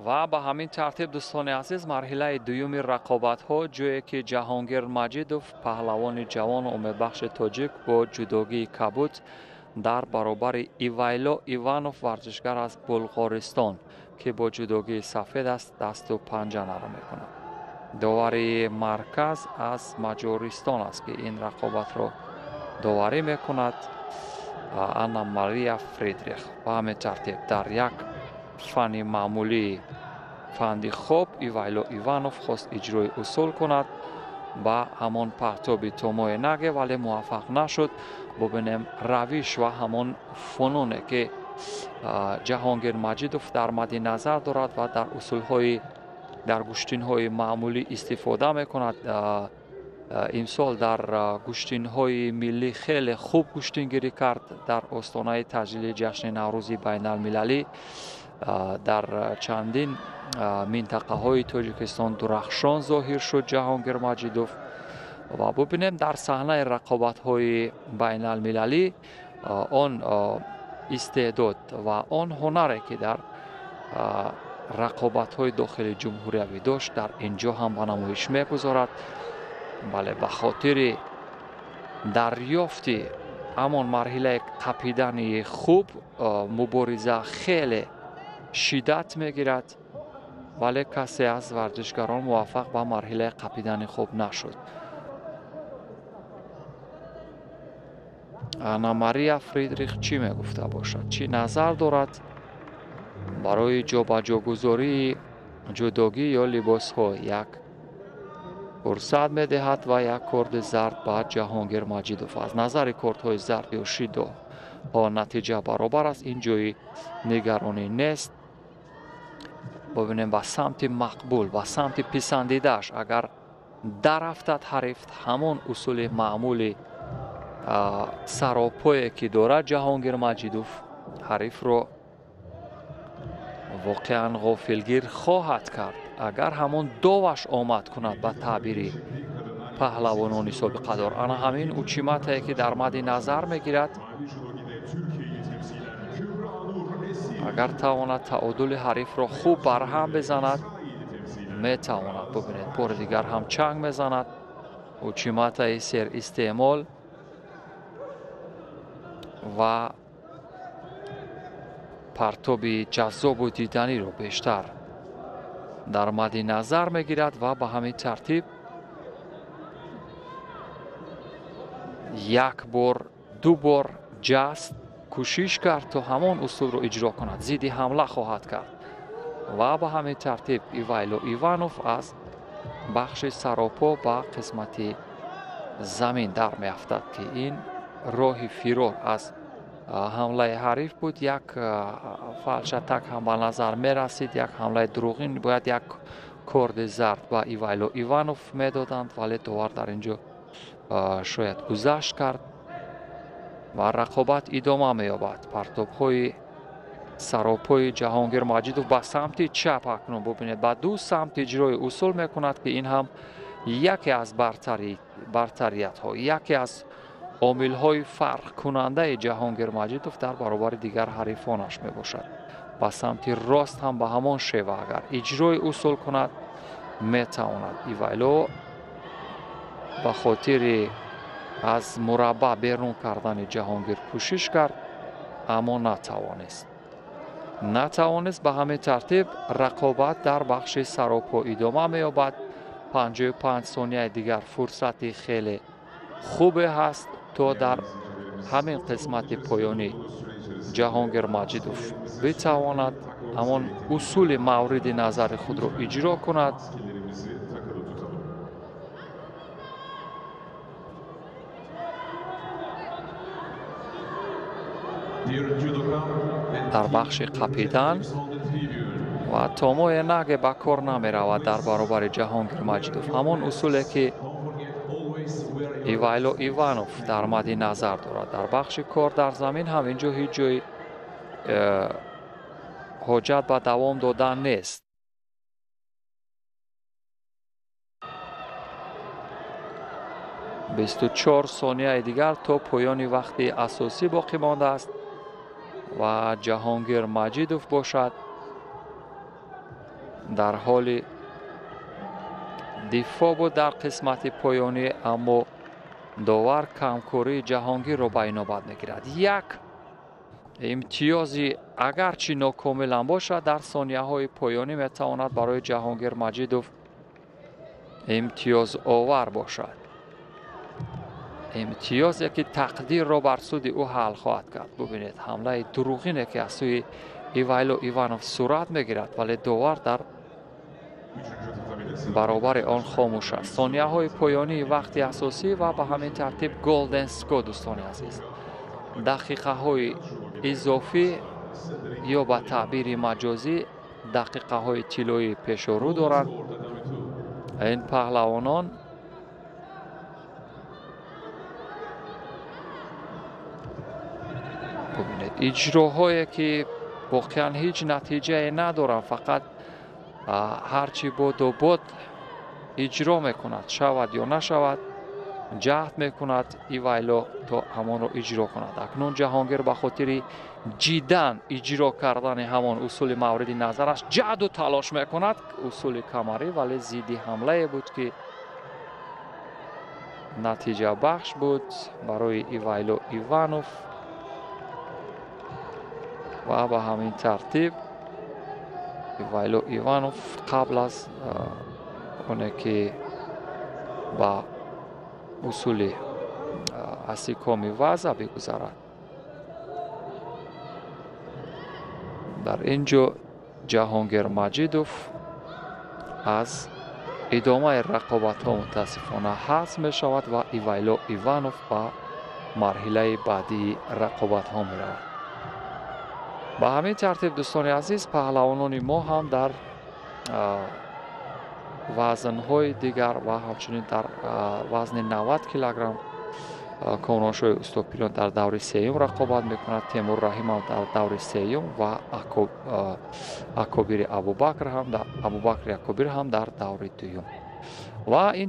Ва ба ҳамин тартиб, дӯстони азиз, марҳилаи дуюми рақобатҳо, ҷое ки Ҷаҳонгир Маҷидов, паҳлавони ҷавону умедбахши тоҷик, бо ҷудогии кабуд дар баробари Ивайло Иванов, варзишгар аз Булғористон, ки бо ҷудогии сафед аст, дасту панҷа нарм мекунад. Довари марказ аз Маҷористон аст, ки ин рақобатро доварӣ мекунад, Анна Мария Фридрих. Ба ҳамин тартиб, дар як фани маъмулии фанди хоб Ивайло Иванов хост иҷрои усул кунад ба ҳамон партоби томои наге, вале муваффақ нашуд. Бубинем равиш ва ҳамон фунуне, ки Ҷаҳонгир Маҷидов дар мадди назар дорад ва дар усулҳои дар гӯштинҳои маъмулӣ истифода мекунад. Имсол дар гӯштинҳои миллӣ хеле хуб гӯштингирӣ кард. Дар остонаи таҷлили ҷашни Наврӯзи байналмилалӣ дар чандин минтақаҳои Тоҷикистон дурахшон зоҳир шуд Ҷаҳонгир Маҷидов. Ва бубинем, дар саҳнаи рақобатҳои байналмилалӣ он истеъдод ва он ҳунаре, ки дар рақобатҳои дохили ҷумҳуриявӣ дошт, дар ин ҷо ҳам ба намоиш мегузорад. Бале, ба хотири дарёфти ҳамон марҳилаи қапидани хуб мубориза хеле шиддат мегирад, вале касе аз варзишгарон муваффақ ба марҳилаи қапидани хуб нашуд. Анна Мария Фридрих чӣ мегуфта бошад, чӣ назар дорад барои ҷобаҷогузории ҷудогӣ ё либосҳо? Як фурсат медиҳад ва як корди зард ба Ҷаҳонгир Маҷидов. Аз назари кордҳои зард ё шидоҳо натиҷа баробар аст, ин ҷои нигаронӣ нест. Бубинем, ба самти мақбул, ба самти писандидааш агар дарафтад ҳариф, ҳамон усули маъмули саропое, ки дорад Ҷаҳонгир Маҷидов, ҳарифро воқеан ғофилгир хоҳад кард, агар ҳамон доваш омад кунад, ба таъбири паҳлавонони собиқадор. Ана ҳамин учиматае, ки дар мадди назар мегирад, агар тавонад таъодули ҳарифро хуб барҳам безанад, метавонад. Бубинед, бори дигар ҳам чанг мезанад, учиматаи серистеъмол ва партоби ҷаззобу диданиро бештар дар мадди назар мегирад. Ва ба ҳамин тартиб як бор, ду бор ҷаст кӯшиш кард, то ҳамон усулро иҷро кунад, зидди ҳамла хоҳад кард. Ва ба ҳамин тартиб Ивайло Иванов аз бахши саропо ба қисмати замин дар меафтад, ки ин роҳи фирор аз ҳамлаи ҳариф буд. Як фалшатак ҳам ба назар мерасид, як ҳамлаи дурӯғин, бояд як корди зард ба Ивайло Иванов медоданд, вале довар дар ин ҷо шояд гузашт кард ва рақобат идома меёбад. Партобҳои саропои Ҷаҳонгир Маҷидов ба самти чап, акнун бубинед, ба ду самт иҷрои усул мекунад, ки ин ҳам яке аз бартариятҳо, яке аз омилҳои фарқкунандаи Ҷаҳонгир Маҷидов дар баробари дигар ҳарифонаш мебошад. Ба самти рост ҳам ба ҳамон шева агар иҷрои усул кунад, метавонад. Ивайло ба хотири аз мураббаъ берун кардани Ҷаҳонгир кӯшиш кард, аммо натавонист. Натавонист. Ба ҳамин тартиб рақобат дар бахши саропо идома меёбад. 55 сонияи дигар фурсати хеле хубе ҳаст, то дар ҳамин қисмати поёнӣ Ҷаҳонгир Маҷидов битавонад ҳамон усули мавриди назари худро иҷро кунад. Дар бахши қапидан ва томое наге ба кор намеравад дар баробари Ҷаҳонгир Маҷидов. Ҳамон усуле, ки Ивайло Иванов дар мадди назар дорад. Дар бахши кор дар замин ҳам ин ҷо ҳеҷ ҷои ҳоҷат ба давом додан нест. 24 сонияи дигар то поёни вақти асосӣ боқӣ мондааст ва Ҷаҳонгир Маҷидов бошад. Дар ҳоли дифоъ буд дар қисмати поёнӣ, аммо довар камкории Ҷаҳонгирро ба инобат мегирад. Як имтиёзи агарчи нокомилам бошад, дар сонияҳои поёнӣ метавонад барои Ҷаҳонгир Маҷидов имтиёзовар бошад. Имтиёзе ки тақдирро бар суди ӯ ҳал хоҳад кард. Бубинед, ҳамлаи дурӯғине ки аз сӯи Ивайло Иванов сурат мегирад, вале довар дар баробари он хомӯш аст. Сонияҳои поёнии вақти асосӣ ва ба ҳамин тартиб голден ско, дӯстони азиз. Дақиқаҳои изофӣ ё ба таъбири маҷозӣ дақиқаҳои тиллоӣ пешорӯ доранд. Ин паҳлавонон бубинед, иҷроҳое ки воқеан ҳеҷ натиҷае надоранд, фақат ҳарчи боду бод иҷро мекунад, шавад ё нашавад ҷаҳд мекунад Ивайло то ҳамонро иҷро кунад. Акнун Ҷаҳонгир ба хотири ҷиддан иҷро кардани ҳамон усули мавриди назараш ҷаҳду талош мекунад, усули камарӣ, вале зидди ҳамлае буд ки натиҷабахш буд барои Ивайло Иванов ва ба ҳамин тартиб Ивайло Иванов қабл аз оне ки ба усули асикоми ваза бигузарад, дар ин ҷо Ҷаҳонгир Маҷидов аз идомаи рақобатҳо мутаассифона ҳазф мешавад ва Ивайло Иванов ба марҳилаи баъдии рақобатҳо меравад. Ба ҳамин тартиб, дӯстони азиз, паҳлавонони мо ҳам дар вазнҳои дигар ва ҳамчунин дар вазни 90 килограмм Комроншоҳи Устопирён дар даври сеюм рақобат мекунад, Темур Раҳимов дар даври сеюм ва Акобири Абубакр ҳам Абубакри Акобир ҳам дар даври дуюм. Ва ин